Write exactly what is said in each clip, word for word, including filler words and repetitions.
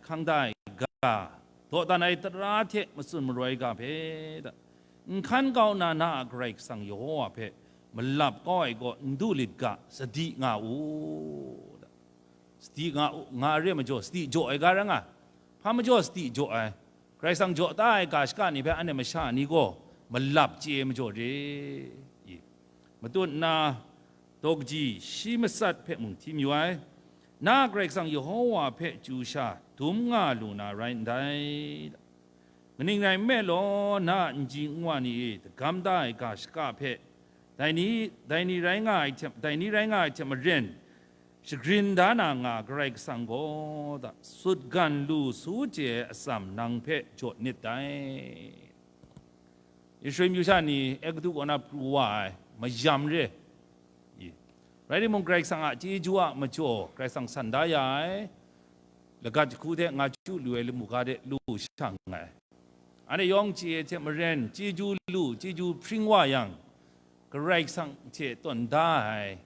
hkang da ai ga, dawdan ai tara hte matsun maroi ga hpe da, n hkan kau nna na a Karai Kasang Yehowa hpe malap kau ai kaw n du lit ga, sadi nga u, da. Sadi nga u, nga re majaw, sadi jaw ai ga rai nga, hpa majaw sadi jaw ai, Karai Kasang jaw da ai ga shaka ni hpe anhte masha ni gaw malap chye majaw re. I. Matut nna, daw kaji shi matsat hpe mung hti mayu ai. Na Karai Kasang Yehowa hpe chyu sha dum nga lu na rai ndai. Kaning rai nme law, na a nji nwa ni e dagam da ai ga shaka hpe, dai ni, dai ni rai nga ai hte, dai ni rai nga ai hte maren, shagrin da na nga Karai Kasang gaw da, sutgan lu su chye ai atsam nang hpe jaw nit dai. Israel myu sha ni Egutu kaw na pru wa ai mayam re. I. Rai timung, Karai Kasang a chyeju a majaw Karai Kasang san da ya ai lagat jahku hte nga chyu lu ai lamu ga de lu shang ai. Anhte yawng chye ai hte maren, chyeju lu, chyeju hpring wa yang, Karai Kasang hte tawn da ai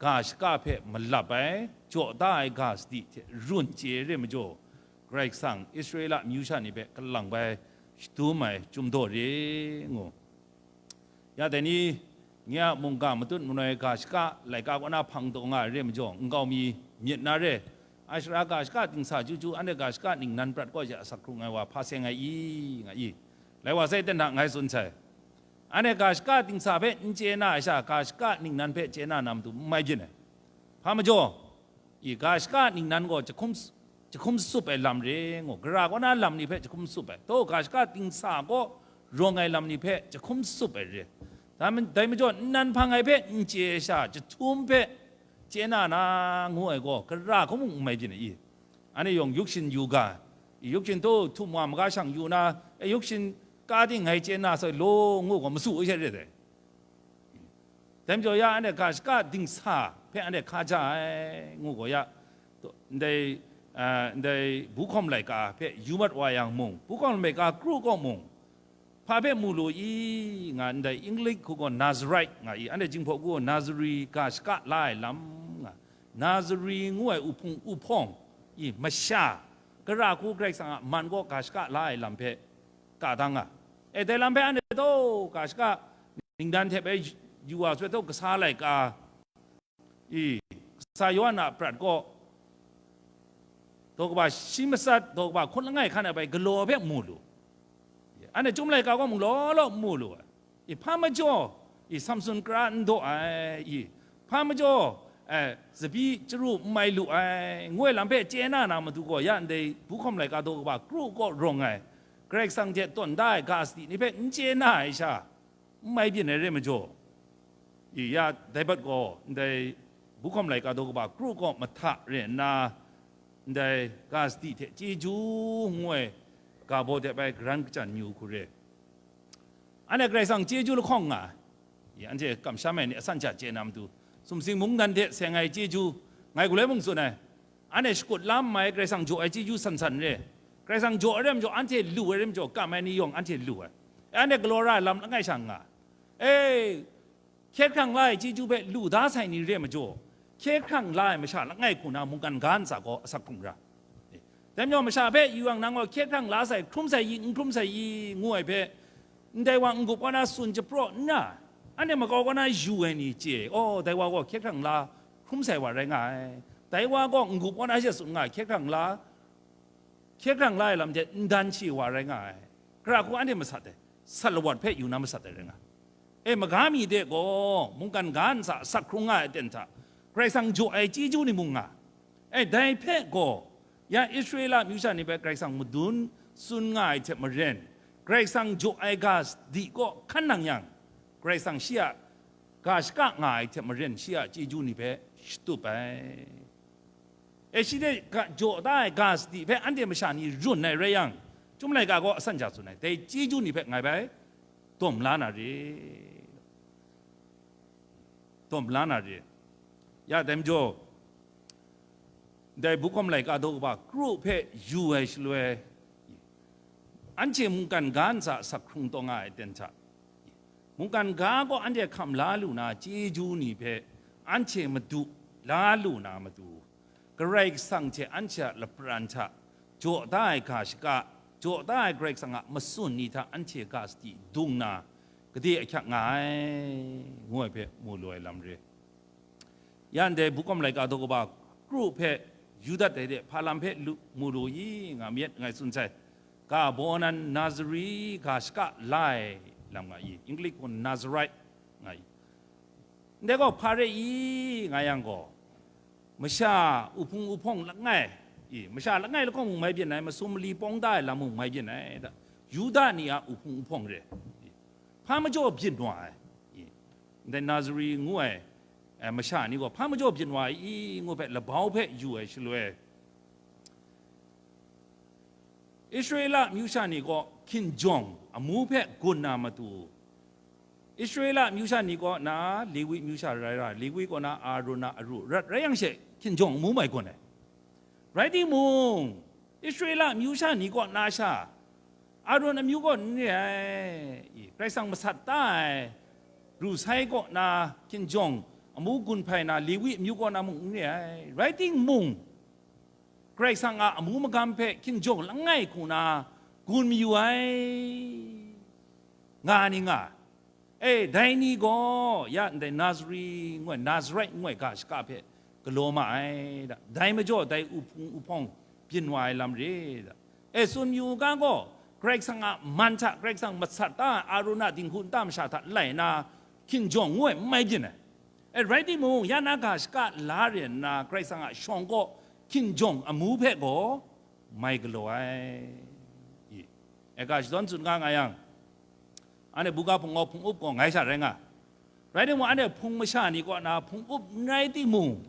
ga shaka hpe malap ai, jaw da ai ga sadi hte run chye ai re majaw, Karai Kasang Israela myu sha ni hpe kalang bai shadum ai chyum daw re ngu. Ya dai ni, nye a mungga matut manoi ga shaka laika kaw na hpang taw nga ai re majaw, nkau mi myit na re, Ashera ga shaka dingsa chyu chyu, anhte ga shaka ningnan prat kaw she asak hkrung ai wa hpa seng ai i, nga i. Lai wa sai ten hta ngai tsun sai. Anhte ga shaka dingsa hpe n chye na ai sha, ga shaka ningnan hpe chye na na matu n mai byin ai. Hpa majaw, i ga shaka ningnan gaw jahkum s-, jahkum tsup ai lam re ngu, gara kaw na lam ni hpe jahkum tsup ai, taw ga shaka dingsa kaw rawng ai lam ni hpe jahkum tsup ai re. Dai ma-, dai majaw, nnan hpang ai hpe n chye ai sha, jahtum hpe chye na na ngu ai gaw, gara hku mung n mai byin ai i? Anhte yawng yukshin yu ga, i yukshin taw htum wa maga shang yu na, e yukshin ka ting ngai chye na sai law ngu gaw, masu ai she re dai. Dai majaw ya anhte ga shaka dingsa hpe anhte hka ja ai, ngu gaw ya, ndai, a, ndai buhkawm laika hpe yu mat wa yang mung, buhkawm laika kru kaw mung, hpa hpe mu lu i, nga ndai English hku gaw Nazarite nga i, anhte Jinghpaw hku gaw Nazari ga shaka la ai lam nga, Nazari ngu ai uhpung uhpawng i, masha, gara hku Karai Kasang a man kaw ga shaka la ai lam hpe ka da nga. E, dai lam hpe anhte taw ga shaka ningdan hte bai yu wa sut taw kasa laika i, kasa Yawhan a prat kaw, daw kaba shi matsat, daw kaba hkun langai hkan ai bai galaw hpe mu lu. Anhte chyum laika kaw mung law law mu lu ai. I, hpa majaw, i, Samsun kara n daw ai, i, hpa majaw, e, tsabyi chyaru n mai lu ai, ngu ai lam hpe chye na na matu gaw, ya ndai buhkawm laika daw kaba kru kaw rawng ai, Karai Kasang hte tawn da ai ga sadi ni hpe n chye na ai sha, n mai byin ai re majaw, i, ya dai bat gaw, ndai buhkawm laika daw kaba kru kaw mahta re nna, ndai ga sadi hte chyeju ngu ai ga baw de bai garan kachyan yu hku re. Anhte Karai Kasang chyeju lahkawng nga ai, i, anhte kamsham ai ni asan hta chye na matu, sumsing mungdan hte seng ai chyeju, ngai galoi mung tsun ai, anhte shakut la n mai Karai Kasang jaw ai chyeju san san re. Karai Kasang jaw ai re majaw, anhte lu ai re majaw, kam ai ni yawng anhte lu ai. E, anhte galaw ra ai lam langai sha nga ai. E, hkye hkrang la ai chyeju hpe lu da sai ni re majaw, hkye hkrang la ai masha langai hku na mungkan ga ntsa gaw asak hkrung ra. Dai majaw masha hpe yu yang, nang gaw hkye hkrang la sai, hkrum sai i, n hkrum sai i, ngu ai hpe, ndai wa n-gup kaw na tsun japraw nna, anhte makau kaw na yu ai ni chye, aw, dai wa gaw hkye hkrang la hkrum sai wa rai nga ai, dai wa gaw n-gup kaw na she tsun nga ai, hkye hkrang la, hkye hkrang la ai lam hte n dan chye wa rai nga ai, gara hku anhte masat ai, sat lawat hpe yu na masat ai rai nga ai. E, maga mi de gaw mungkan ga ntsa asak hkrung nga ai aten hta, Karai Kasang jaw ai chyeju ni mung nga. E, dai hpe gaw, ya Israela myu sha ni hpe Karai Kasang madun tsun nga ai hte maren, Karai Kasang jaw ai ga sadi kaw hkan nang yang, Karai Kasang shi a ga shaka nga ai hte maren, shi a chyeju ni hpe shatup ai. E, shi hte ga, jaw da ai ga sadi hpe anhte masha ni run ai rai yang, Chyum laika gaw asan hta tsun ai, dai chyeju ni hpe ngai bai dawm la na re, dawm la na re. Ya dai majaw, dai buhkawm laika daw kaba kru hpe yu ai shaloi, anhte mungkan ga ntsa asak hkrung taw nga ai aten hta, mungkan ga gaw anhte hkam la lu na chyeju ni hpe anhte madu la lu na matu, Karai Kasang hte anhte a lapran hta jaw da ai ga shaka, jaw da ai Karai Kasang a matsun ni hta anhte ga sadi dung na, gade ahkyak nga ai, ngu ai hpe mu lu ai lam re. Ya ndai Bukawm laika daw kaba kru hpe yu dat ai de, hpa lam hpe lu, mu lu i, nga myit ngai tsun sai. Ga baw nan Nazari ga shaka la ai lam nga i, English gaw Nazarite nga i. Ndai gaw hpa re i, nga yang gaw, masha uhpung uhpawng langai i, masha langai lahkawng mung mai byin ai, masum mali pawng da ai lam mung mai byin ai, da, Yuda ni a uhpung uhpawng re i, hpa majaw byin wa ai i, ndai Nazari ngu ai, eh, masha ni gaw hpa majaw byin wa ai i, ngu hpe labau hpe yu ai shaloi, Israela amyu sha ni gaw hkinjawng amu hpe gun na matu, Israela amyu sha ni kaw na Lewi amyu sha rai ra, Lewi kaw na Aaron a aru rat rai yang she, hkinjawng amu mai gun ai. Rai timung, Israela amyu sha ni kaw na sha, Aaron amyu kaw n re ai, i, Karai Kasang masat ta ai, ru sai kaw na hkinjawng amu gun hpai na Lewi amyu kaw na mung n re ai. Rai timung, Karai Kasang a amu magam hpe hkinjawng langai hku na gun mayu ai, nga ni nga. E, dai ni gaw ya ndai Nazari ngu ai, Nazarite ngu ai ga shaka hpe galaw ma ai, da. Dai majaw dai uhpung uhpawng byin wa ai lam re, da. E, tsun yu u ga gaw, Karai Kasang a man hta, Karai Kasang masat ta ai Arun a dinghku nta masha hta lai na, hkinjawng ngu ai n mai byin ai. E, rai timung, ya na ga shaka la re nna, Karai Kasang a shawng kaw hkinjawng amu hpe gaw mai galaw ai. I, e, ga shadawn tsun nga nga yang, anhte buga hpung gaw hpung up gaw ngai sha rai nga. Rai timung, anhte hpung masha ni kaw na hpung up n rai timung,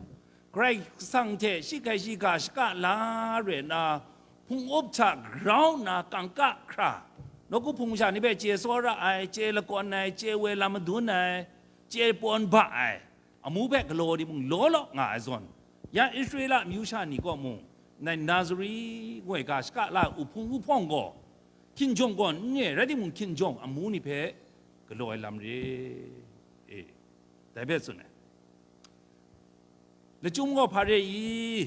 Karai Kasang hte shi hkai shi ga shaka la re nna, hpung up hta grau nna kangka hkra, nawku hpung masha ni hpe chye tsawra ai, chye lakawn ai, chye woi lam madun ai, chye pawn ba ai, amu hpe galaw timung law law nga ai zawn, ya Israela amyu sha ni kaw mung, ndai Nazari ngu ai ga shaka la ai uhpung uhpawng gaw, hkinjawng gaw n re, rai timung, hkinjawng amu ni hpe galaw ai lam re. E, dai hpe tsun ai. Lachyum gaw hpa re i?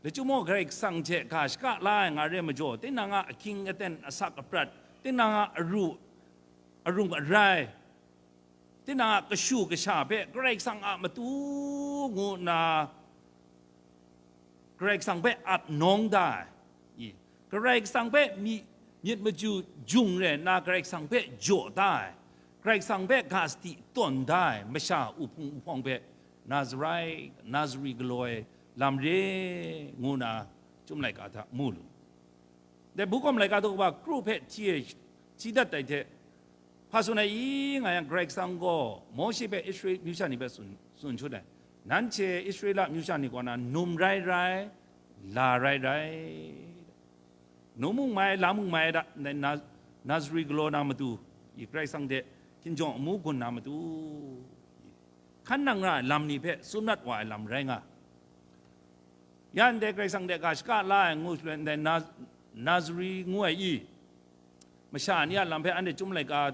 Lachyum gaw Karai Kasang hte ga shaka la ai nga re majaw, tinang a ahkying aten asak aprat, tinang a aru, arung arai, tinang a kashu kasha hpe Karai Kasang a matu ngu nna Karai Kasang hpe ap nawng da ai, i, Karai Kasang hpe myi, myit maju jung re nna Karai Kasang hpe jaw da ai, Karai Kasang hpe ga sadi tawn da ai masha uhpung uhpawng hpe Nazari, Nazari galaw ai lam re, ngu nna Chyum laika hta mu lu. Dai Bukawm laika daw kaba kru hpe hti e, hti dat ai hte, hpa tsun ai i nga yang, Karai Kasang gaw Mawshe hpe Israel amyu sha ni hpe tsun, tsun shut ai, nanhte Israela amyu sha ni kaw na num rai rai, la rai rai, num mung mai, la mung mai da, ndai Na-, Nazari galaw na matu, i, Karai Kasang hte hkinjawng amu gun na matu, hkan nang ra ai lam ni hpe tsun mat wa ai lam rai nga. Ya ndai Karai Kasang hte ga shaka la ai ngu shaloi, ndai Na-, Nazari ngu ai i, masha ni a lam hpe anhte Chyum laika,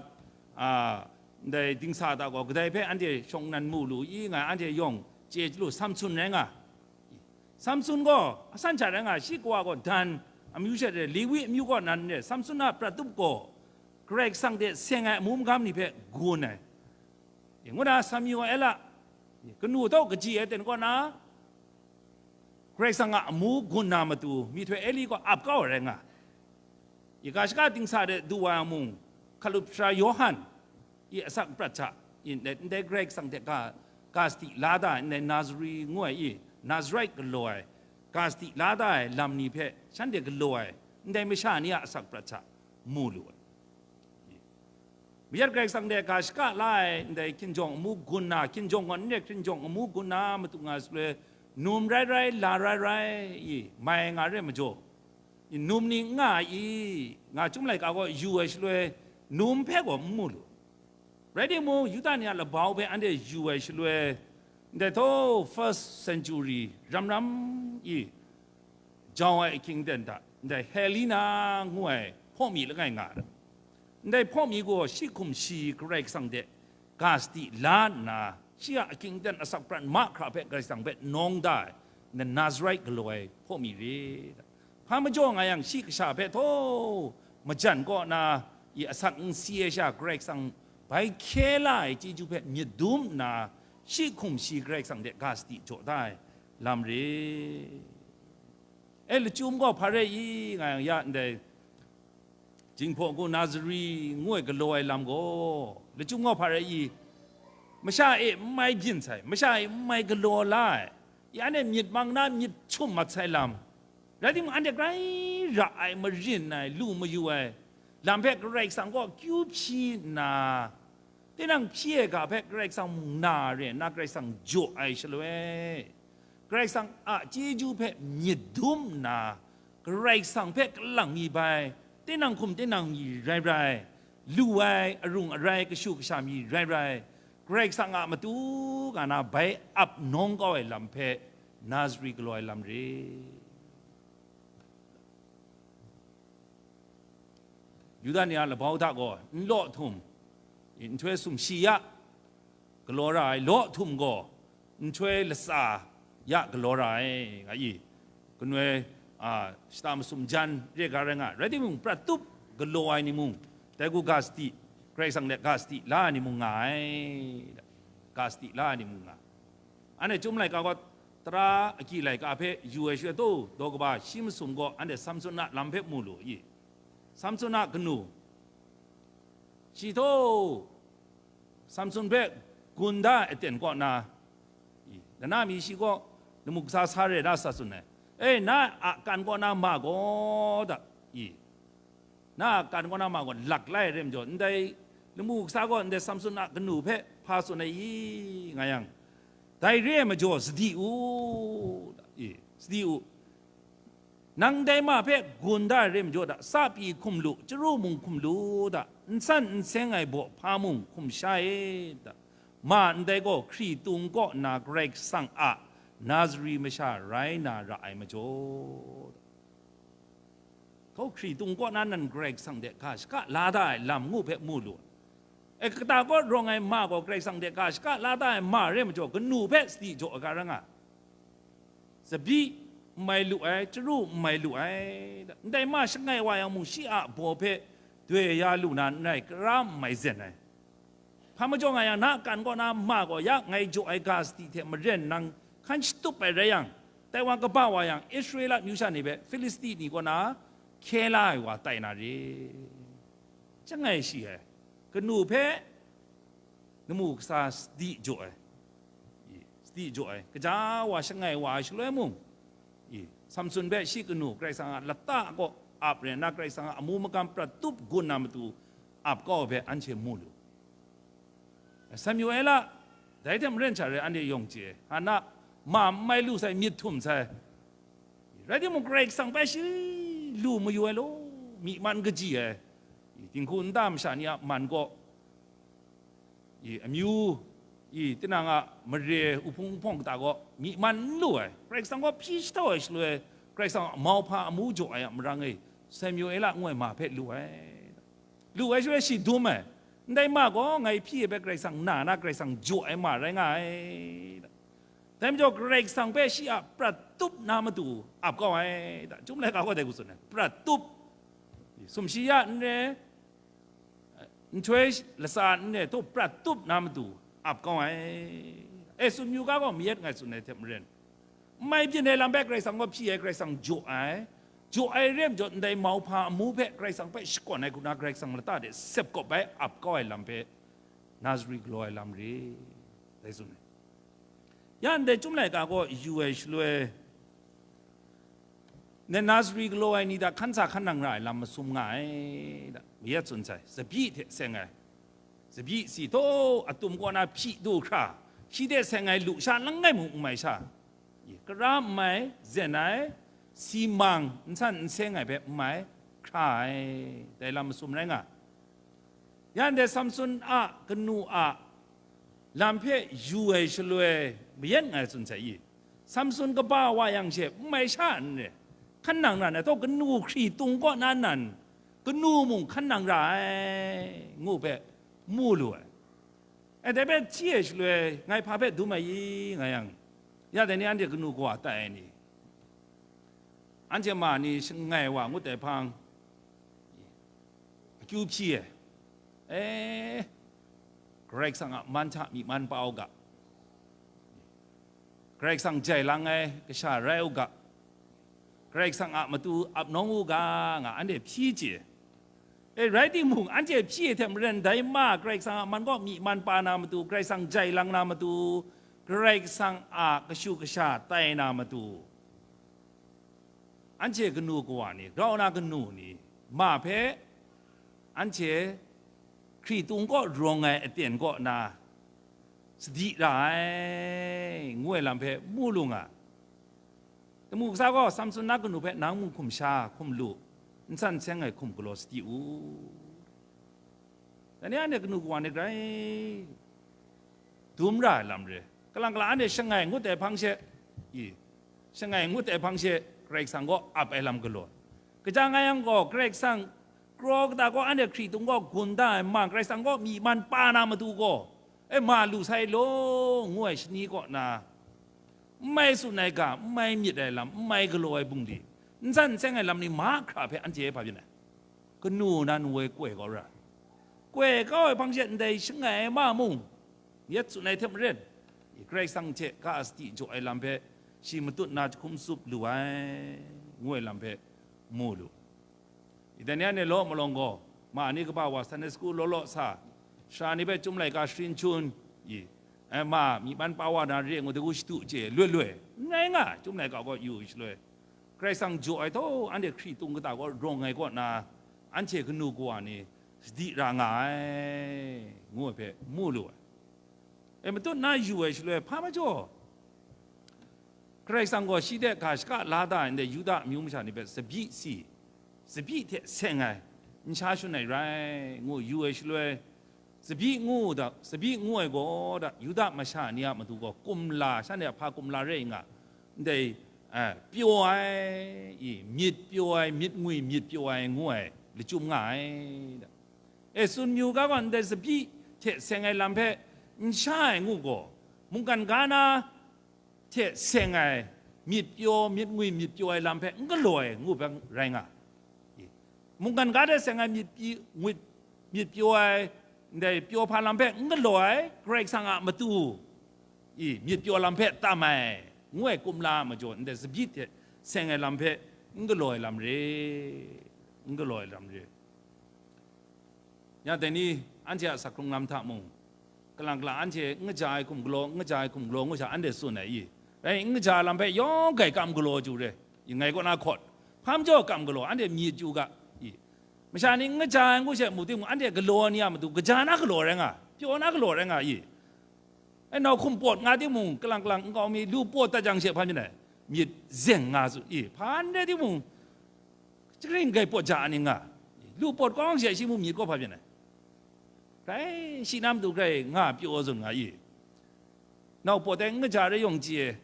a, ndai dingsa hta gaw kadai hpe anhte shawng nnan mu lu i nga ai, anhte yawng chye chyalu, Samsun rai nga. Samsun gaw asan hta rai nga, shi kawa gaw Dan amyu she re, Lewi amyu kaw nan re, Samsun a prat tup gaw Karai Kasang hte seng ai amu magam ni hpe gun ai. Ngu na Samuela kanu tau kaji ai ten kaw na, Karai Kasang a amu gun na matu, myihtoi Eli gaw ap kau ai rai nga. I ga shaka dingsa de du wa yang mung, hkalup sara Yawhan, i asak prat hta, i ndai, ndai Karai Kasang hte ga, ga sadi la da ai, ndai Nazari ngu ai i, Nazarite galaw ai, ga sadi la da ai lam ni hpe shanhte galaw ai, ndai masha ni a asak prat hta mu lu ai. Mayat Karai Kasang hte ga shaka la ai ndai hkinjawng amu gun na, hkinjawng gaw n re, hkinjawng amu gun na matu nga shaloi, num rai rai, la rai rai, i, mai nga re majaw, i, num ni n nga ai i, nga Chyum laika gaw yu ai shaloi, num hpe gaw n mu lu. Rai timung, Yuda ni a labau hpe anhte yu ai shaloi, ndai htaw first century ram ram i jau ai ahkying ten hta, ndai Helena ngu ai hpaw mi langai nga ai. Ndai hpaw mi gaw shi hkum shi Karai Kasang hte ga sadi la nna, shi a ahkying ten asak prat mahkra hpe Karai Kasang hpe nawng da ai, ndai Nazarite galaw ai hpaw mi re. Hpa majaw nga yang, shi kasha hpe htaw majan kaw na, i asak n si ai sha, Karai Kasang bai hkye la ai chyeju hpe myit dum nna, shi hkum shi Karai Kasang de ga sadi jaw da ai lam re. E, lachyum gaw hpa rai i, nga yang, ya ndai Jinghpaw Nazari ngu ai galaw ai lam gaw, lachyum gaw hpa rai i, masha e n mai byin sai, masha e n mai galaw la ai, ya anhte myit mang na myit htum mat sai lam, rai timung, anhte grai ra ai, marin ai, lu mayu ai lam hpe Karai Kasang kaw akyu hpyi nna, tinang hpyi ai ga hpe Karai Kasang mung na re nna, Karai Kasang jaw ai shaloi, Karai Kasang a chyeju hpe myit dum nna, Karai Kasang hpe kalang mi bai, tinang hkum tinang mi rai rai, lu ai, arung arai, kashu kasha mi rai rai, Karai Kasang a matu ga na bai ap nawng kau ai lam hpe Nazari galaw ai lam re. Yuda ni a labau hta gaw nlaw htum, nhtoi sumshi ya galaw ra ai, law htum gaw nhtoi latsa ya galaw ra ai, nga i. Kanu ai, a, shata masum jan re ga rai nga, rai timung, prat tup galaw ai ni mung, dai hku ga sadi, Karai Kasang de ga sadi la ai ni mung nga ai, ga sadi la ai ni mung nga. Anhte Chyum laika gaw tara agyi laika hpe yu ai shaloi, daw kaba shi masum gaw anhte Samsun a lam hpe mu lu i? Samsun a kanu, shi htaw Samsun hpe gun da ai aten kaw na, i, lana mi shi gaw lamu kasa sa re na sa tsun ai. E, na a kan kaw na ma gaw da, i, na a kan kaw na ma gaw lak lai re majaw, ndai lamu kasa gaw ndai Samsun a kanu hpe hpa tsun ai i, nga yang, dai re ai majaw, sadi u, da, i, sadi u. Nang ndai ma hpe gun da ai re majaw da, sapyi hkum lu, chyaru mung hkum lu da, n san n seng ai baw hpa mung hkum sha e da. Ma ndai gaw hkritung kaw na Karai Kasang a Nazari masha rai na ra ai majaw da. Hkaw hkritung kaw na nan Karai Kasang de ga shaka la da ai lam ngu hpe mu lu. E, kata kaw rawng ai ma gaw Karai Kasang de ga shaka la da ai ma re majaw, kanu hpe sadi jaw ai ga ra nga. Tsabyi n mai lu ai, chyaru n mai lu ai, ndai ma shangai wa yang mung, shi a baw hpe doi ya lu na n rai, kara n mai zen ai. Hpa majaw nga yang, na kan kaw na ma gaw ya ngai jaw ai ga sadi hte maren nang hkan shatup ai rai yang, tai wa kaba wa yang, Israela myu sha ni hpe Filisti ni kaw na hkye la ai wa tai na re. Shangai shi ai, kanu hpe lamu kasa sadi jaw ai, i, sadi jaw ai, kaja wa shangai wa ai shaloi mung, i, Samsun hpe shi kanu Karai Kasang a lata kaw ap re nna, Karai Kasang a amu makam prat tup gun na matu ap kau ai hpe anhte mu lu. Samuela, dai hte maren sha rai, anhte yawng chye ai, Hana, ma n mai lu sai, myit htum sai, rai timung, Karai Kasang hpe shi lu mayu ai law, myi man kaji ai, i, dinghku nta masha ni a man kaw, i, amyu, i, tinang a mare uhpung uhpawng kata gaw myi man n lu ai, Karai Kasang gaw hpyi shahtau ai shaloi, Karai Kasang a mauhpa amu jaw ai a marang e, Samuela ngu ai ma hpe lu ai. Lu ai shaloi shi dum ai, ndai ma gaw ngai hpyi ai hpe Karai Kasang na na Karai Kasang jaw ai ma rai nga ai. Dai majaw Karai Kasang hpe shi a prat tup na matu ap kau ai, da, Chyum laika gaw dai hku tsun ai, prat tup, sumshi ya n re, nhtoi latsa n re, htaw prat tup na matu ap kau ai. E, tsun yu ga gaw mayat ngai tsun ai hte maren, n mai byin ai lam hpe Karai Kasang gaw hpyi ai, Karai Kasang jaw ai, jaw ai re majaw, ndai mauhpa amu hpe Karai Kasang hpe shakawn ai hku na, Karai Kasang lata de sep kawp ai ap kau ai lam hpe Nazari galaw ai lam re, dai tsun ai. Ya ndai Chyum laika gaw yu ai shaloi, Nazari galaw ai ni hta hkan sa hkan nang ra ai lam masum nga ai, da, mayat tsun sai, tsabyi hte seng ai, tsabyi si htaw atum kaw na hpyi du hkra, shi hte seng ai lu sha langai mung n mai sha, i, kara n mai, zen ai, si mang, n san n seng ai hpe n mai hkra ai, dai lam masum rai nga. Ya ndai Samsun a kanu a lam hpe yu ai shaloi mayat ngai tsun sai i? Samsun kaba wa yang she n mai sha n re, hkan nang ra ai, taw kanu hkritung kaw na nan, kanu mung hkan nang ra ai, ngu hpe mu lu ai. E, dai hpe hti ai shaloi ngai hpa hpe dum ai i, nga yang, ya dai ni anhte kanu kawa tai ai ni? Anhte ma ni shangai wa ngut ai hpang, akyu hpyi ai, e, Karai Kasang a man hta myi man pa u ga, Karai Kasang jai lang ai kasha rai u ga, Karai Kasang a matu ap nawng u ga, nga anhte hpyi chye. E, rai timung, anhte hpyi ai hte maren, dai ma Karai Kasang a man kaw myi man pa na matu, Karai Kasang jai lang na matu, Karai Kasang a kashu kasha tai na matu, anhte kanu kawa ni, grau na kanu ni, ma hpe anhte Hkritung kaw rawng ai aten kaw na sadi ra ai, ngu ai lam hpe mu lu nga. Damu kasa gaw, Samson na kanu hpe nang mung hkum sha, hkum lu, n san seng ai hkum galaw sadi u. Dai ni anhte kanu kawa ni grai dum ra ai lam re. Kalang kalang anhte shangai ngut ai hpang she, i, shangai ngut ai hpang she, Karai Kasang gaw ap ai lam galaw. Kaja nga yang gaw, Karai Kasang kraw kata gaw anhte Hkritung gaw gun da ai ma, Karai Kasang gaw myi man pa na matu gaw, e, ma lu sai law, ngu ai shani kaw na, n mai tsun ai ga, n mai myit ai lam, n mai galaw ai bungli, n san n seng ai lam ni mahkra hpe anhte hpa byin ai. Kanu nan woi koi kau ra, koi kau ai hpang she ndai shangai ai ma mung, yet tsun ai hte maren, Karai Kasang hte ga sadi jaw ai lam hpe shi matut na jahkum tsup lu ai, ngu ai lam hpe mu lu. Dai ni anhte law malawng gaw, ma ni kaba wa Sunday school law law sa, sara ni hpe Chyum laika sharin chun, i, ai ma myi man pa wa na re ngu, dagu shadu chye, loi loi, n rai nga, Chyum laika gaw yu shaloi, Karai Kasang jaw ai htaw, anhte Hkritung kata gaw rawng ai kaw na, anhte kanu kawa ni sadi ra nga ai, ngu ai hpe mu lu ai. E, matut na yu ai shaloi, hpa majaw, Karai Kasang gaw shi hte ga shaka la da ai ndai Yuda amyu masha ni hpe tsabyi si, tsabyi hte seng ai, n sha shun ai rai, ngu yu ai shaloi, tsabyi ngu da, tsabyi ngu ai gaw da, Yuda masha ni a matu gaw kumla, shanhte a hpa kumla rai nga, ndai, eh, pyaw ai, i, myit pyaw ai, myit ngwi myit pyaw ai, ngu ai lachyum nga ai da. E, tsun mayu ga gaw, ndai tsabyi hte seng ai lam hpe n sha ai ngu gaw, mungkan ga na hte seng ai myit pyaw, myit ngwi myit pyaw ai lam hpe n galaw ai ngu hpe rai nga. I, mungkan ga hte seng ai myit pyi-, ngwit, myit pyaw ai, ndai pyaw hpa lam hpe n galaw ai, Karai Kasang a matu, i, myit pyaw lam hpe tam ai, ngu ai kumla a majaw, ndai tsabyi hte seng ai lam hpe n galaw ai lam re, n galaw ai lam re. Ya dai ni, anhte a sak hkrung lam hta mung, kalang kalang anhte n kaja ai hkum galaw, n kaja ai hkum galaw ngu sha, anhte tsun ai i? Rai, n kaja lam hpe yawng grai kam galaw chyu re, i, ngai kaw na hkawt, hpa majaw kam galaw, anhte myit chyu ga, i? Masha ni n kaja ai ngu she mu timung, anhte galaw ni a matu, kaja na galaw rai nga, pyaw na galaw rai nga i? Ai, nau hkum pawt nga timung, kalang kalang nkau mi lu pawt dat jang she hpa myit ai, myit zeng nga tsun i? Hpa n rai timung, Jahkring grai pawt ja ai ni nga, lu pawt kawng she shi mung myit kaw hpa byin ai. Grai shi na matu grai nga pyaw zawn nga i? Nau pawt ai n kaja rai yawng chye,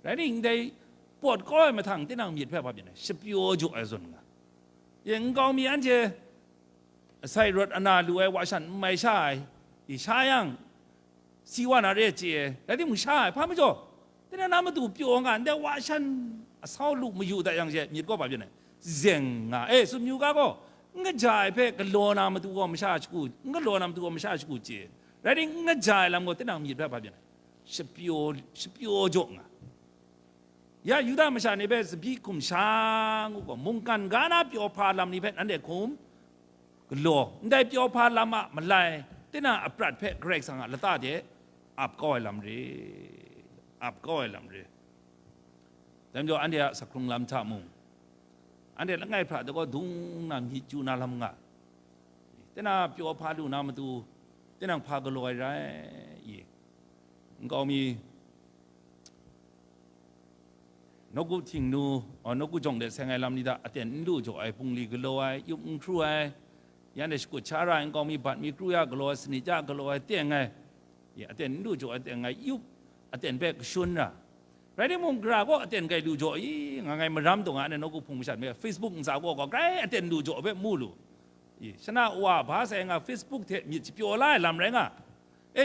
rai ning dai pawt kau ai mahtang tinang myit hpe hpa byin ai, shapyaw jaw ai zawn nga. Yen nkau mi anhte asai rawt ana lu ai wa shan n mai sha ai, i sha yang, si wa na re chye ai, rai timung sha ai, hpa majaw, tinang na matu pyaw nga, ndai wa shan asau lu mayu dat yang she, myit gaw hpa byin ai, zeng nga, e, tsun yu ga gaw, n kaja ai hpe galaw na matu gaw masha shagu, n galaw na matu gaw masha shagu chye ai, rai timung n kaja ai lam gaw tinang myit hpe hpa byin ai, shapyaw, shapyaw jaw nga. Ya Yuda masha ni hpe tsabyi hkum sha ngu gaw, mungkan ga na pyaw hpa lam ni hpe nanhte hkum galaw, ndai pyaw hpa lam a malai, tinang a prat hpe Karai Kasang a lata de ap kau ai lam re, ap kau ai lam re. Dai majaw, anhte a sak hkrung lam hta mung, anhte langai hpra de gaw dung na myit chyu na lam nga, tinang pyaw hpa lu na matu, tinang hpa galaw ai rai i? Nkau mi, nawku htingnu, aw, nawku jawng de seng ai lam ni hta aten n lu jaw ai, bungli galaw ai, yup n hkru ai, yan de shakut sha ra ai, nkau mi bat mi kru ya galaw ai, sanit ya galaw ai, teng ai, ya, aten n lu jaw ai, teng ai, yup aten hpe kashun ra. Rai timung, gara gaw aten grai lu jaw i, nga ngai maram taw nga ai, nawku hpung masha ni hpe Facebook ntsa gaw gaw grai aten lu jaw hpe mu lu. I, shana wa ba sai nga Facebook hte myit shapyaw la ai lam rai nga. E,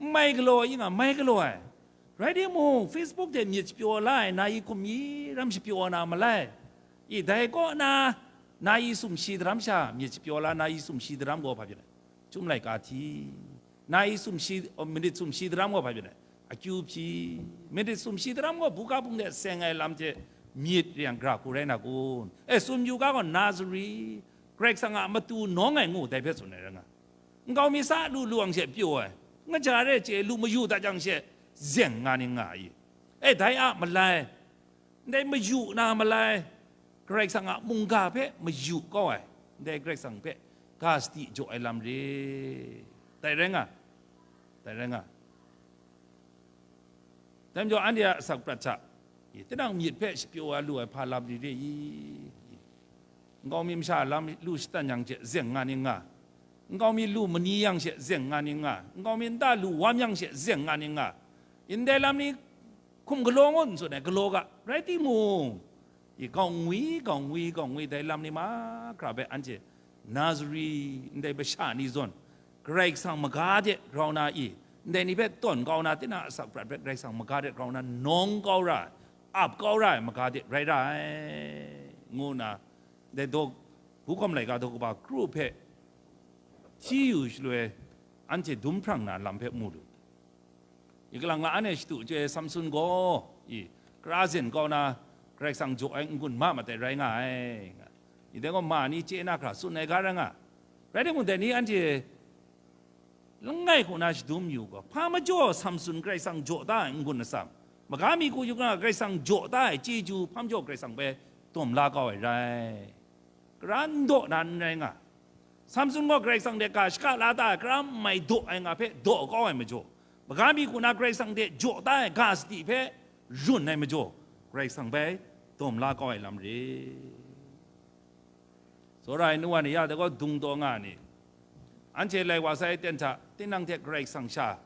n mai galaw i nga, mai galaw ai. Rai timung, Facebook hte myit shapyaw la ai, na i hkum i ram shapyaw na malai. I, dai kaw na, na i sumshi daram sha myit shapyaw la, na i sumshi daram gaw hpa byin ai? Chyum laika hti. Na i sumshi, oh, manit sumshi daram gaw hpa byin ai? Akyu hpyi. Manit sumshi daram gaw buga bung de seng ai lam hte myit re yang, gara hku rai na kun? E, tsun yu ga gaw, Nazari, Karai Kasang a matu nawng ai ngu dai hpe tsun ai rai nga. Nkau mi sa lu lu ang she pyaw ai, ngaja re chye lu mayu dat jang she zeng nga ni nga i? E, dai a malai, ndai mayu na malai, Karai Kasang a mungga hpe mayu kau ai, ndai Karai Kasang hpe ga sadi jaw ai lam re. Dai rai nga, dai rai nga. Dai majaw, anhte a asak prat hta, i, tinang myit hpe shapyaw wa lu ai hpa lam ri re i? Nkau mi masha lam lu shatan yang hte zeng nga ni nga, nkau mi lu mani yang she zeng nga ni nga, nkau mi nta lu wam yang she zeng nga ni nga, ndai lam ni hkum galaw ngut n tsun ai, galaw ga, rai timung, i, gaungwi, gaungwi, gaungwi, dai lam ni mahkra hpe anhte Nazari ndai masha ni zawn, Karai Kasang maga de grau na i, ndai ni hpe tawn kau na, tinang a asak prat hpe Karai Kasang maga de grau na nawng kau ra ai, ap kau ra ai maga de rai ra ai, ngu nna, dai daw, Hukum laika daw kaba kru hpe hti yu shaloi, anhte dum hprang na lam hpe mu lu. I, kalang la anhte shadu chyoi ai Samsun gaw, i, kara zen kau na, Karai Kasang jaw ai n-gun ma mat ai rai nga ai, nga. I, dai gaw ma ni chye na hkra tsun ai ga rai nga. Rai timung, dai ni anhte langai hku na shadum yu gaw, hpa majaw Samsun Karai Kasang jaw da ai n-gun atsam, maga mi hku yu nga Karai Kasang jaw da ai chyeju hpa majaw Karai Kasang hpe dawm la kau ai rai. Kara n daw na n rai nga. Samsun gaw Karai Kasang hte ga shaka la da ai, kara n mai daw ai nga hpe daw kau ai majaw, maga mi hku na Karai Kasang hte jaw da ai ga sadi hpe run ai majaw, Karai Kasang bai dawm la kau ai lam re. Tsawra ai nu wa ni, ya dai gaw dung taw nga ni, anhte lai wa sai aten hta, tinang hte Karai Kasang sha,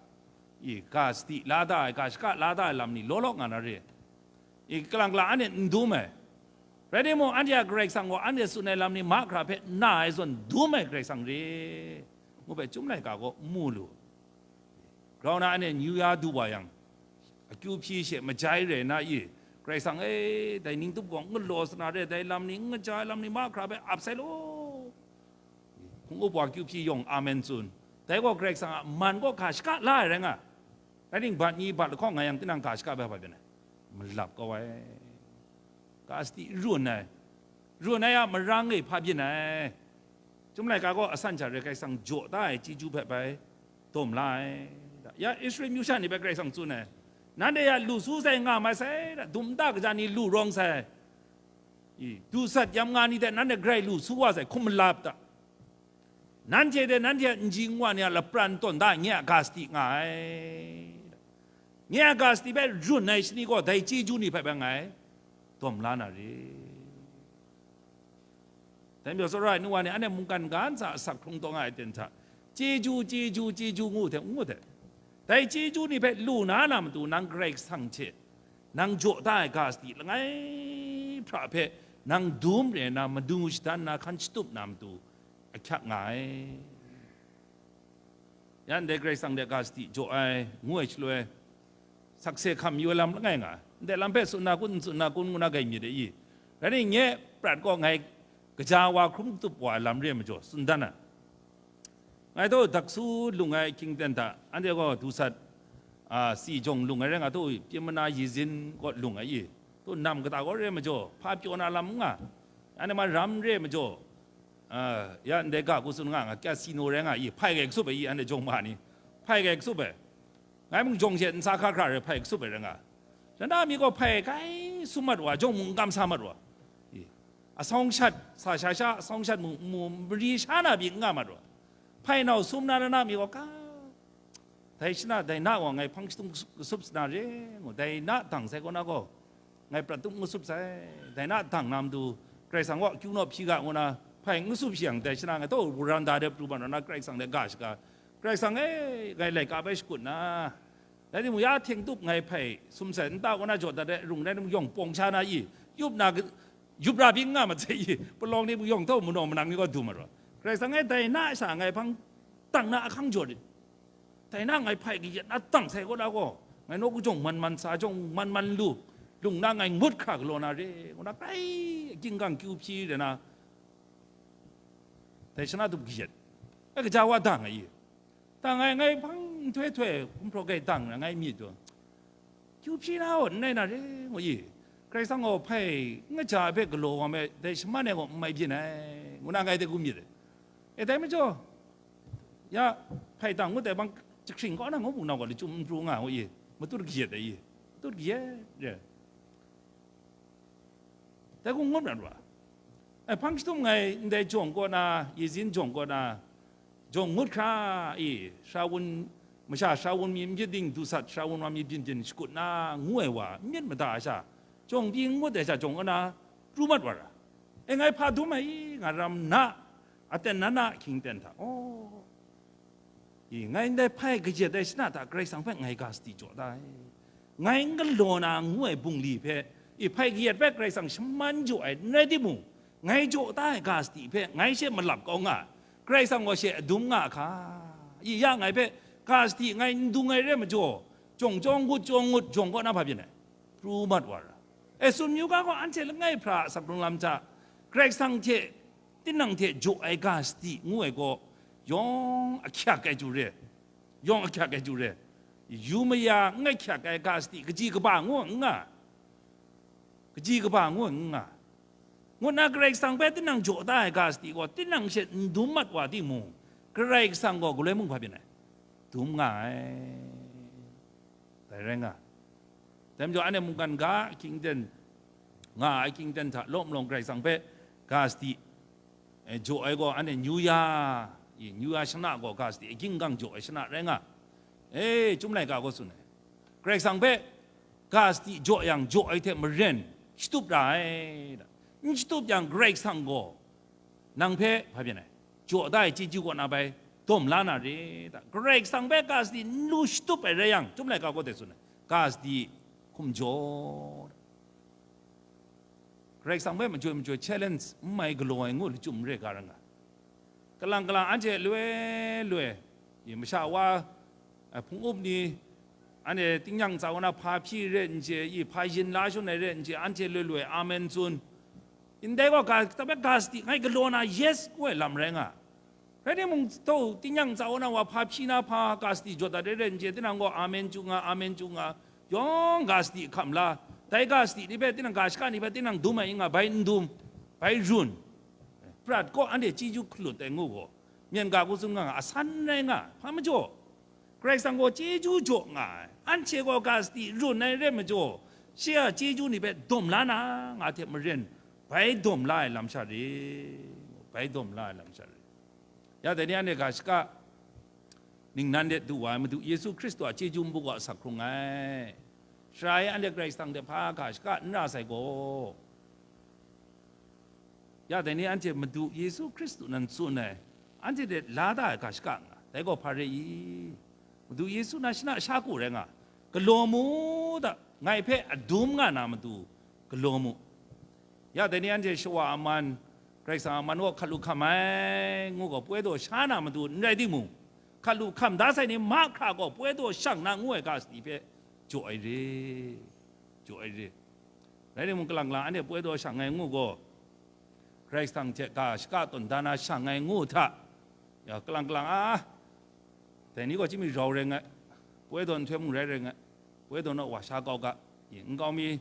i, ga sadi la da ai, ga shaka la da ai lam ni law law nga na re. I, kalang kalang anhte n dum ai. Rai timung, anhte a Karai Kasang gaw anhte tsun ai lam ni mahkra hpe na ai zawn dum ai Karai Kasang re, ngu hpe Chyum laika gaw mu lu. Grau na anhte New Year du wa yang, akyu hpyi she majai rai na i? Karai Kasang e, dai ning tup gaw n galaw sa na re, dai lam ni, n kaja ai lam ni mahkra hpe ap sai law. Hkung up wa akyu hpyi yawng amen tsun. Dai gaw Karai Kasang a man gaw ga shaka la ai rai nga. Rai timung, bat ni bat lahkawng nga yang, tinang ga shaka bai hpa byin ai? Malap kau ai. Ga sadi run ai. Run ai a marang e hpa byin ai? Chyum laika gaw asan hta re Karai Kasang jaw da ai chyeju hpe bai dawm la ai. Ya Israel myu sha ni hpe Karai Kasang tsun ai, nanhte ya lu su sai nga mai sai, dum nta kaja ni lu rawng sai. I, dusat yam nga ni hte nanhte grai lu su wa sai, hkum malap ta? Nanhte de nanhte a nji nwa ni a lapran tawn da ai, nye a ga sadi nga ai. Nye a ga sadi hpe run ai shani gaw dai chyeju ni hpe bai ngai dawm la na re. Dai majaw, tsawra ai nu wa ni, anhte mungkan ga ntsa asak hkrung taw nga ai ten hta, chyeju, chyeju, chyeju ngu hte n ngut ai. Dai chyeju ni hpe lu na na matu, nang Karai Kasang hte nang jaw da ai ga sadi langai hpra hpe nang dum re na, madu shadan na, hkan shatup na matu ahkyak nga ai. Ya ndai Karai Kasang de ga sadi jaw ai, ngu ai shaloi, sakse hkam yu ai lam langai nga ai. Ndai lam hpe tsun na kun, n tsun na kun, ngu na gai myit de i? Rai nna, nye prat gaw ngai kaja wa hkrum katup wa ai lam re ai majaw, tsun dan ai. Ngai taw daksu lung ai ahkying ten hta, anhte gaw dusat, a, si jawng lung ai rai nga, taw pyim mana yizin kaw lung ai i? Taw nam kata kaw re ai majaw, hpa pyaw na lam n nga. Anhte ma ram re ai majaw, a, ya ndai ga hku tsun nga nga, casino rai nga i? Hpai gai kasup ai i, anhte jawng ma ni? Hpai gai kasup ai. Ngai mung jawng she nsa hkra hkra re hpai kasup ai rai nga. Shanhta mi gaw hpai gai sum mat wa, jawng mung n kam sa mat wa. I, asawng shat, sa sha sha, asawng shat mung, mu, mari sha na pyi n nga mat wa. Hpai nau sum na na mi gaw ka, dai shana, dai na gaw ngai hpang shatung kasup sana re ngu, dai na dang sai kaw na gaw, ngai prat tup n kasup sai, dai na dang na matu, Karai Kasang kaw akyu naw hpyi ga ngu na, hpai n kasup shi yang, dai shana ngai taw, wuranda de pru ban na, Karai Kasang de ga shaga, Karai Kasang e, ngai laika bai shakut na, rai timung, ya htengtup ngai hpai sum sai, nta kaw na jaw dat ai, rung rai timung, yawng pawng sha na i? Yup na, yup ra byin nga mat sai i? Palawng ni mung yawng taw, manaw manang ni gaw du mat wa. Karai Kasang e, dai na sha ngai hpang dang na ahkang jaw rit. Dai na ngai hpai kayat na dang sai kaw na gaw, ngai naw kajawng man man sa, jawng man man lu, lung na ngai ngut hkra galaw na re, ngu na grai, akying gang kyu hpyi re na, dai shana dup kayat, ai kaja wa dang ai i, dang ai, ngai hpang nhtoi htoi hkum hpraw gai dang na ngai myit taw, kyu hpyi na gaw n rai na re, ngu i, Karai Kasang gaw hpai n kaja ai hpe galaw wa me, dai shaman ai gaw n mai byin ai, ngu na ngai dai gu myit ai. E, dai majaw, ya, hpai dang ngut ai bang jahkring kaw na ngu mu na gaw, lachyum n pru nga, ngu i, matut kayat ai i, matut kayat re. Dai hku ngut na ra. Ai, hpang shadum ngai ndai jawng kaw na, Yezin jawng kaw na, jawng ngut hkra i, sara wun, masha sara wun mi n byin ding, dusat sara wun wa mi byin byin shakut na, ngu ai wa, n myit mada ai sha, jawng pyi n ngut ai sha, jawng kaw na, pru mat wa ra. E, ngai hpa dum ai i, nga ram na, aten na na, hkying ten hta, oh, i, ngai ndai hpai kayat ai shana hta Karai Kasang hpe ngai ga sadi jaw da ai. Ngai n galaw na ngu ai bungli hpe, i, hpai kayat hpe Karai Kasang shaman jaw ai n rai timung, ngai jaw da ai ga sadi hpe ngai she malap kau nga ai. Karai Kasang gaw she adum nga a hka? I, ya ngai hpe ga sadi ngai n dung ai re majaw, jawng jawng ngut jawng ngut jawng kaw na hpa byin ai? Pru mat wa ra. E, tsun myu ga gaw anhte langai hpra a asak hkrung lam hta Karai Kasang hte tinang hte jaw ai ga sadi ngu ai gaw, yawng ahkyak ai chyu re, yawng ahkyak ai chyu re, yu maya n ahkyak ai ga sadi kaji kaba ngu n nga, kaji kaba ngu n nga, ngut na Karai Kasang hpe tinang jaw da ai ga sadi gaw, tinang she n dum mat wa timung, Karai Kasang gaw galoi mung hpa byin ai? Dum nga ai. Dai rai nga. Dai majaw, anhte mungkan ga hkying ten, nga ai hkying ten hta lawm lawng Karai Kasang hpe ga sadi, e, jaw ai gaw, anhte New Year, i, New Year shana gaw ga sadi, akying gang jaw ai shana rai nga. E, Chyum laika gaw tsun ai. Karai Kasang hpe ga sadi jaw yang, jaw ai hte maren shatup ra ai. N shatup yang, Karai Kasang gaw nang hpe, hpa byin ai, jaw da ai chyeju kaw na bai dawm la na re ta? Karai Kasang hpe ga sadi n lu shatup ai rai yang, Chyum laika gaw dai tsun ai, ga sadi hkum jaw. Karai Kasang hpe majoi majoi challenge n mai galaw ai ngu lachyum n re ga ra nga. Kalang kalang anhte loi loi, i, masha wa, a, hpung up ni, anhte tingnyang tsa wa na hpa hpyi re n chye, i, hpa yin la shun ai re n chye, anhte loi loi amen tsun. Ndai gaw ga, ga sadi ngai galaw na, yes, ngu ai lam rai nga. Rai timung, tau tingnyang tsa wa na wa hpa hpyi na hpa ga sadi jaw dat re re n chye, tinang gaw amen chyu nga, amen chyu nga, yawng ga sadi hkam la, dai ga sadi ni hpe tinang ga shaka ni hpe tinang dum ai nga, bai n dum, bai run, prat kaw anhte chyeju hkalut ai ngu gaw, myen ga hku tsun nga nga, asan rai nga, hpa majaw, Karai Kasang gaw chyeju jaw nga ai, anhte gaw ga sadi run ai re majaw, shi a chyeju ni hpe dawm la na nga hte maren, bai dawm la ai lam sha re, bai dawm la ai lam sha re. Ya dai ni anhte ga shaka ningnan de du wa ai Madu Yesu Hkristu a chyeju npu gaw asak hkrung ai. Sara e anhte Karai Kasang hte hpa ga shaka n ra sai gaw, ya dai ni anhte Madu Yesu Hkristu nan tsun ai, anhte hte la da ai ga shaka nga, dai gaw hpa re i? Madu Yesu na shana sha ku rai nga, galaw mu da, ngai hpe adum nga na matu galaw mu. Ya dai ni anhte shawa a man, Karai Kasang a man gaw hkat lu hkam ai, ngu gaw poi daw sha na matu n rai timung, hkat lu hkam da sai ni mahkra gaw poi daw shang na ngu ai ga sadi hpe jaw ai re, jaw ai re. Rai timung, kalang kalang anhte poi daw shang ai ngu gaw, Karai Kasang hte ga shaka tawn da na shang ai ngu hta, ya, kalang kalang a, dai ni gaw chyinghkau rau rai ngai, poi daw nhtoi mung rai rai ngai, poi daw naw wa sha kau ga, i, nkau mi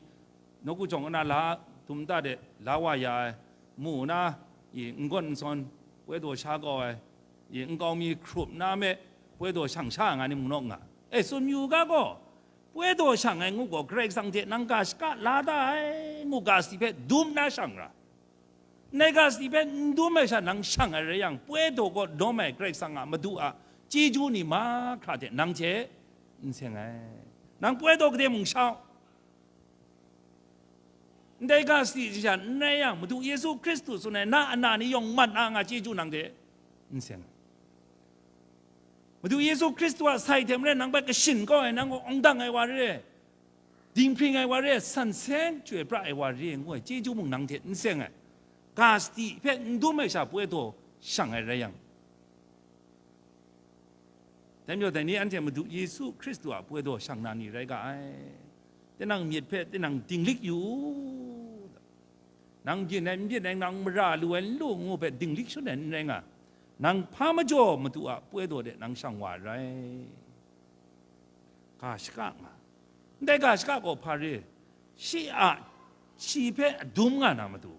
nawku jawng na la dum da de la wa ya ai, mu na, i, n gawn n sawn poi daw sha kau ai, i, nkau mi hkrup na me poi daw shang sha ai nga ni mung naw nga. E, tsun yu ga gaw, poi daw shang ai ngu gaw, Karai Kasang hte nang ga shaka la da ai ngu ga sadi hpe dum na shang ra. Ndai ga sadi hpe n dum ai sha nang shang ai rai yang, poi daw kaw lawm ai Karai Kasang a Madu a chyeju ni mahkra hte nang hte n seng ai. Nang poi daw gade mung shau. Ndai ga sadi sha n rai yang, Madu Yesu Hkristu tsun ai na a na ni yawng mat a nga chyeju nang hte n seng ai. Madu Yesu Hkristu a sai hte maren nang hpe kashin kau ai, nang gaw awng dang ai wa re, dinghpring ai wa re, san seng chyoi pra ai wa re, ngu ai chyeju mung nang hte n seng ai. Ga sadi hpe n dum ai sha poi daw shang ai rai yang, dai majaw dai ni anhte Madu Yesu Hkristu a poi daw shang na ni rai ga ai. tinang myit hpe tinang dinglik yu u. Nang byin ai n byin ai, nang mara lu ai n lu ngu hpe dinglik shangun ai n rai nga, nang hpa majaw Madu a poi daw de nang shang wa ai rai. Ga shaka nga. Ndai ga shaka gaw hpa re? Shi a, shi hpe dum nga na matu,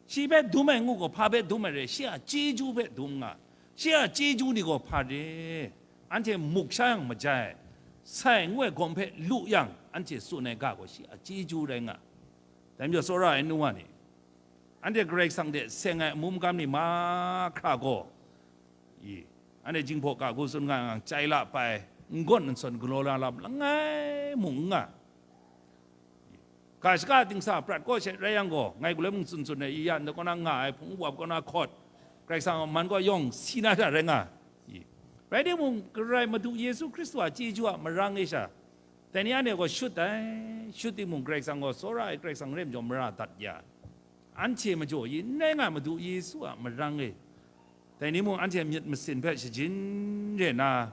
shi hpe dum ai ngu gaw hpa hpe dum ai re? Shi a chyeju hpe dum nga. Shi a chyeju ni gaw hpa re? Anhte muk sha yang majai, sai ngu ai gawm hpe lu yang, anhte tsun ai ga gaw shi a chyeju rai nga. Dai majaw, tsawra ai nu wa ni, anhte Karai Kasang hte seng ai amu magam ni mahkra gaw, i, anhte jinghpaw ga hku tsun nga yang, chyai la pai, n gawn n sawn, galaw la lam langai mung n nga. Ga shaka dingsa prat kaw she rai yang gaw, ngai galoi mung tsun tsun ai, i ya, ndai kaw na nga ai, hpung wap kaw na hkawt, Karai Kasang a man gaw yawng si na hta rai nga. I, rai timung, Karai Madu Yesu Hkristu a chyeju a marang e sha, dai ni anhte gaw shut ai, shut timung, Karai Kasang gaw tsawra ai Karai Kasang rai majaw mara dat ya. Anhte majaw yi n rai nga, Madu Yesu a marang e. Dai ni mung, anhte myit masin hpe shajin re na,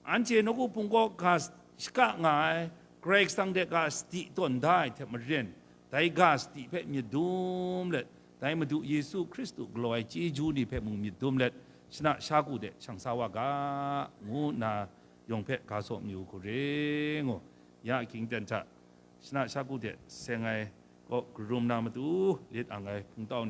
anhte nawku hpung gaw ga shaka nga ai, Karai Kasang hte ga sadi tawn da ai hte maren, dai ga sadi hpe myit dum let, dai Madu Yesu Hkristu galaw ai chyeju ni hpe mung myit dum let, shana shaku de shang sa wa ga, ngu nna yawng hpe ga saw mayu hku re ngu, ya ahkying ten hta, shana shaku de seng ai kaw karum na matu lit ang ai hpungtau ni